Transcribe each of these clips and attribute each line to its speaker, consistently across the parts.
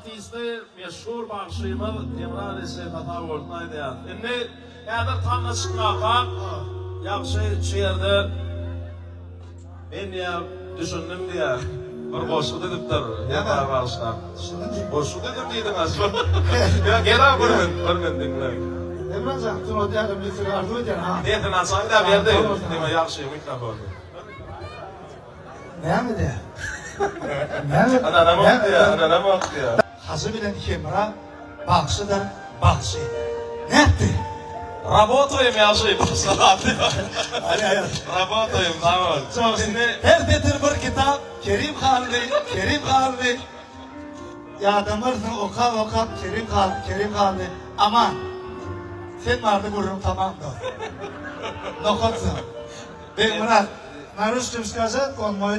Speaker 1: artisti meşhur bagşymyz Hemra Rejepowa sag bolsun aýdýas. Indi häzir tanga çykmakak ýagşy şu ýerde men diýýär düşündim diýýär. Bir goşgy düzüpdir Hemra bagyşlap. Goşgy düzdüm diýdiň-ä şu. Ýa gel-a bir gün, bir gün diňle.
Speaker 2: Hemrajan, sungat älem ýetmegi arzuw edýän ha.
Speaker 1: Sesini açaý-da berdi. Diňe ýagşy mikrofony.
Speaker 2: Näme diýýär? Näme?
Speaker 1: Ynanamok diýýär, ynanamok diýýär.
Speaker 2: Hajy bilen Hemra bagşydyr, bagşy. Nätdi?
Speaker 1: Rabotaýym ýagşy, başga Rabotaýym, sag bol. Indi
Speaker 2: her setir bir kitap, Kerim Hally, Kerim Hally. Ýadamarsyň okap okap Kerim Hally, Kerim Hally. Aman. Sen barda gürrüň tamam dost. Nokatsyň. Begmyrat, na ruskom skazat on moý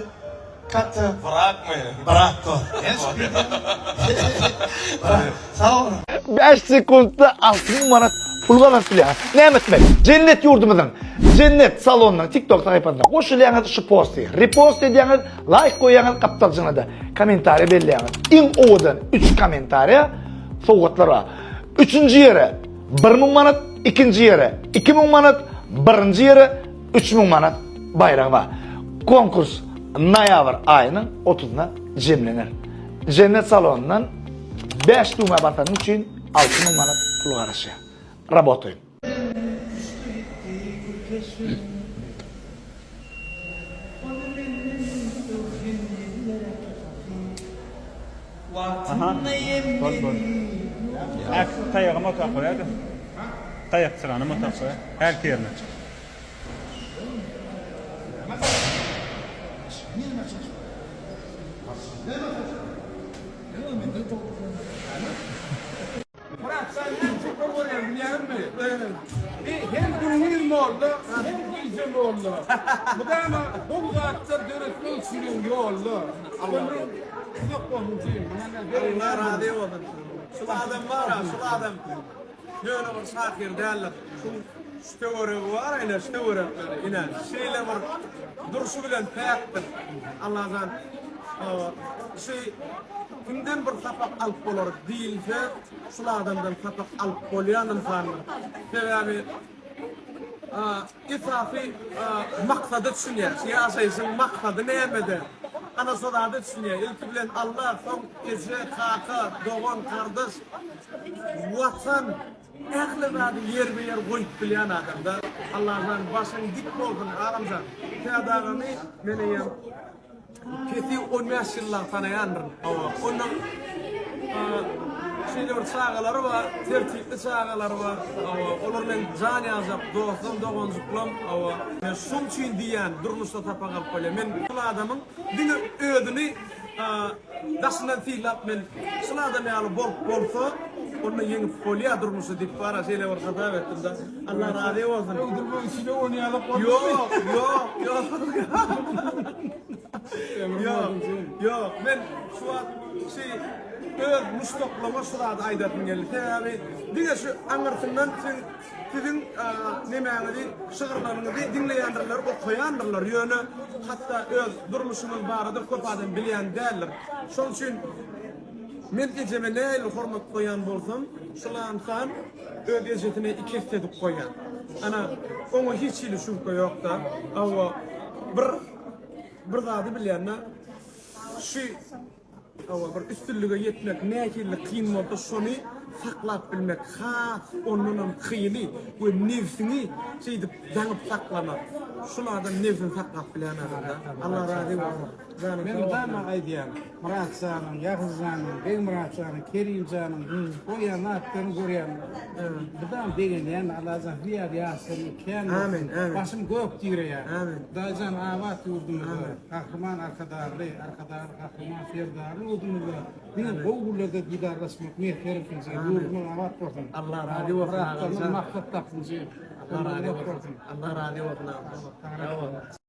Speaker 2: katta
Speaker 1: Bratmy?
Speaker 2: Brat dost. Brat. Sag boluň.
Speaker 3: 5 sekuntda 6000 manat pul gazanyp bilýäňiz. Näme etmek? Jennet ýurdumyzyň Jennet salonynyň TikTok sahypasyna goşulýaňyz, şu posty repost edýäňiz, laýk goýýaňyz, gapdaljygyna-da kommentariýa belleýäňiz. Iň owadan 3 kommentariýa sowgatlar bar. Üçünji ýere 1000 manat, ikinji ýere 2000 manat, birinji ýere 3000 manat baýragy bar. Konkurs noýabr aýynyň 30-na jemlener. Jennet salonyndan 5 düwmä basanyň üçin 6000 manat pul garaşýar. Rabotaýyn.
Speaker 4: Aha. Bol bol. Äk taýagam otap goýaýda. Taýak çyranam otap goýa. Her ýerine.
Speaker 5: Myrat sen näçe köp görýäň bilýäňmi? Bi hem gündiz molla, hem gije molla. Mydama gowy zatlar döretmek üçin ýolda. Ömrüň uzak bolsun jigim.
Speaker 6: Allah razy bolsun. Şul adam bar-a, şul adam ýöne bir şahyr däldir. Şuň şu töweregi bar ine, şu töwerekleri ine şeýle bir durşy bilen päkdir. Allajan şu kimden bir sapak alyp bolar diýilse, şul adamdan sapak alyp bolýan ynsandyr. Sebäbi esasy maksada düşünýär. Şu ýaşaýşyň maksady nämede? Ana şo zada düşünýär. Ilki bilen Allah, soň eje, kaka, dogan, gardaş, Watan, ähli zady ýerbe-ýer goýup bilýän adamda. Allajan başyň dik bolsun agamjan. Täze agamy men eýýäm Pesi 15 ýyllap tanaýandyryn. Hawa, ondan şeýle bir çagalary bar, tertipli çagalary bar. Hawa, olar meň jan ýaljak dostum, doganjyklarym. Hawa, men şoň üçin diýýän, durmuşda sapak alyp bolýar. Men şol adamyň diňe özüni daşyndan synlap men şul adam ýaly bolup bolsa, onda ýeňip bolýar durmuşy diýip bara şeýle bir hasap etdim-de. Allah razy bolsun.
Speaker 5: Öldürmek üçin ony ýaly
Speaker 6: Ýok, ýok, ýok. Ýok, ýok. Men şu wagt şu öz muşdaklaryma şu zady aýdasym geldi. Sebäbi diňe şu aňyrsyndan siz siziň nemäňizi, şygyrlaryňyzy diňleýändirler, okaýandyrlar. Ýöne hatda öz durmuşyňyz barada köp adam bilýän däldir. Şonuň üçin men ejeme nähili hormat goýýan bolsam, şul ynsan Öz ejesine ikesse edip goýýar. Ana, oňa hiç hili şübhe ýok-da. Hawa, bir bir zady bilýän-de, şu hawa, bir üstünlige ýetmek nähili kyn bolsa, şony saklap bilmek has ondanam kyny we nebsiňi şeýdip daňyp saklamak. Şul adam nebsini saklap bilýän adam-da. Allah razy bolsun. Janyň
Speaker 5: Men
Speaker 6: sag bolsun.
Speaker 5: mydama aýdýan, Myrat janyň, Ýagyz janyň, Begmyrat janyň, Kerim janyň goýýan zatlaryny görýän. Mydam begenýän, Allajan siz ýaly ýaşlaryň kän bolsun.
Speaker 6: Amin, amin.
Speaker 5: Başym gök direýär.
Speaker 6: Amin.
Speaker 5: Hudaýjan abat ýurdumyzda, Gahryman Arkadagly, Arkadagly Gahryman Serdarly ýurdumyzda diňe gowy günlerde didarlaşmak miýesser etsin jigim. Ýurdumyz abat bolsun.
Speaker 6: Allah razy bolsun
Speaker 5: Myratlarymyz
Speaker 6: agam.
Speaker 5: maksat tapsyn jigim.
Speaker 6: Allah razy bolsun. Allah razy bolsun agam. Sag bol.